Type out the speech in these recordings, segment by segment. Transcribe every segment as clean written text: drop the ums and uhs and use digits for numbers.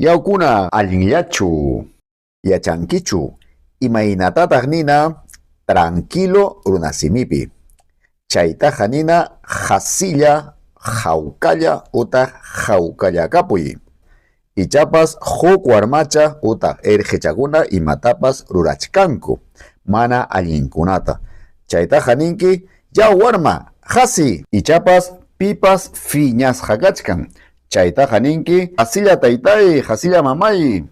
Yawkuna allinllachu? Yachankichu imaynatataq nina tranquilo runasimipi? Chaytaqa nina qasilla, hawkalla utaq hawkallakapuy. Ichapas huk warmacha utaq irqichakuna imatapas rurachkanku mana allinkunata. Chaytaqa ninki, Yaw warma, qasi! Ichapas pipas phiñasqa kachkan. Chaytaqa ninki, Qasilla taytay, qasilla mamay!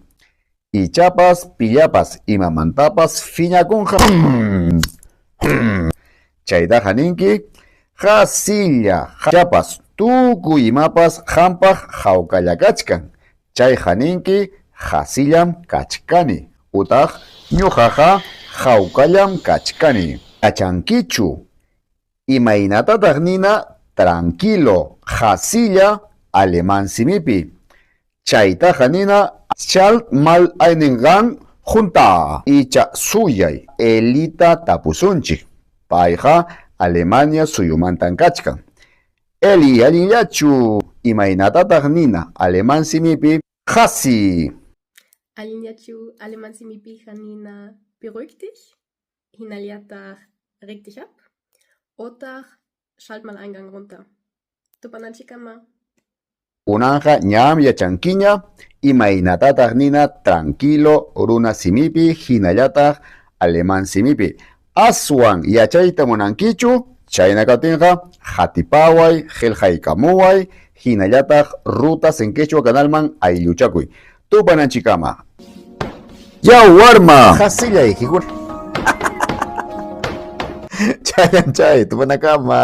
Ichapas pillapas imamantapas phiñakunqa. Chaytaqa ninki, Qasilla, ichapas tukuy imapas qampaq hawkalla kachkan. Chayqa ninki, Qasillam kachkani utaq ñuqaqa hawkallam kachkani. Yachankichu imaynatataq nina tranquilo, qasilla alemán simipi? Chaytaqa nina Schalt mal einen Gang junta icha suyay Elita tapusunchik, payqa Alemania suyumantan kachkan. Eli, allinllachu? Imaynatataq nina alemán simipi qasi? Allinllachu alemán simipiqa nina beruhig dich, hinallataq reg dich ab otaq schalt mal einen Gang runter. Tupananchikkama. Kunanqa ñam yachankiña imaynatataq nina tranquilo runa simipi hinallataq alemán simipi. Aswan yachayta munankichu? Chayna kaptinqa qatipaway, qillqaykamuway, hinallataq Rutas en Quechua canalman aylluchakuy. Tupananchikkama. Yaw warma! Qasillayki Chayan chay, tupanakama.